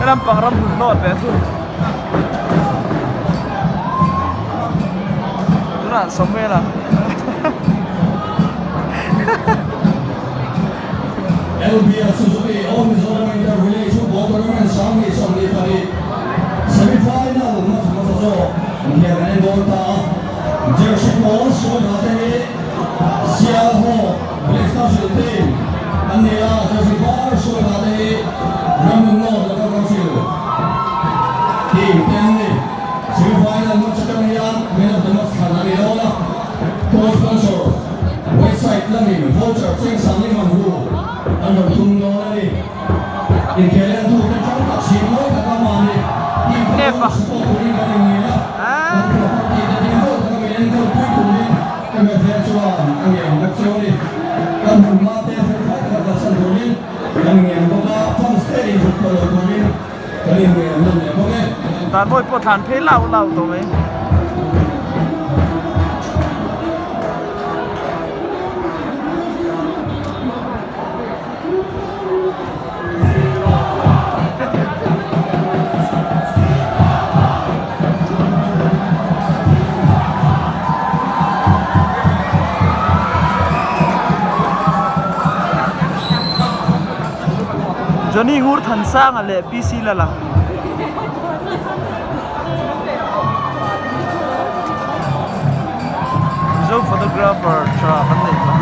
Lampang ram hmun nawt ve thung. Tunah Samuela. LBL Suzuki All Mizoram Inter Village Football Tournament 2024 Semi-Final match hmasa zawk inkhel kan en dawn ta a. Jersey pawl sawi hna te hi Sialhawk Village Council team an ni a, Jersey var sawi hna te hi Ramnun North Local Council team te an ni. Semi-Final match atang hian Man of the Match thlan a ni dawn a, Co-sponsor Westside lamin voucher cheng sangli man hu an rawn tum dawn a ni. Inkhel entute tang tak chhim mawi taka mahni team te pawh support turin kan inngen a, kan property te ding deuh taka min enkawl pui turin MFA chuan a ngen bawk cheu a ni. Kan hun hma te felfai taka kalsan turin kan ngen bawk a, fans te inhrut pawh lo turin kan inngen nawn leh bawk e. Dan mawi pawh thlan phei lau lau tawh mai. Johnny Ngur Thansanga leh PC Lala. Mizo photographer tha kan nei ta.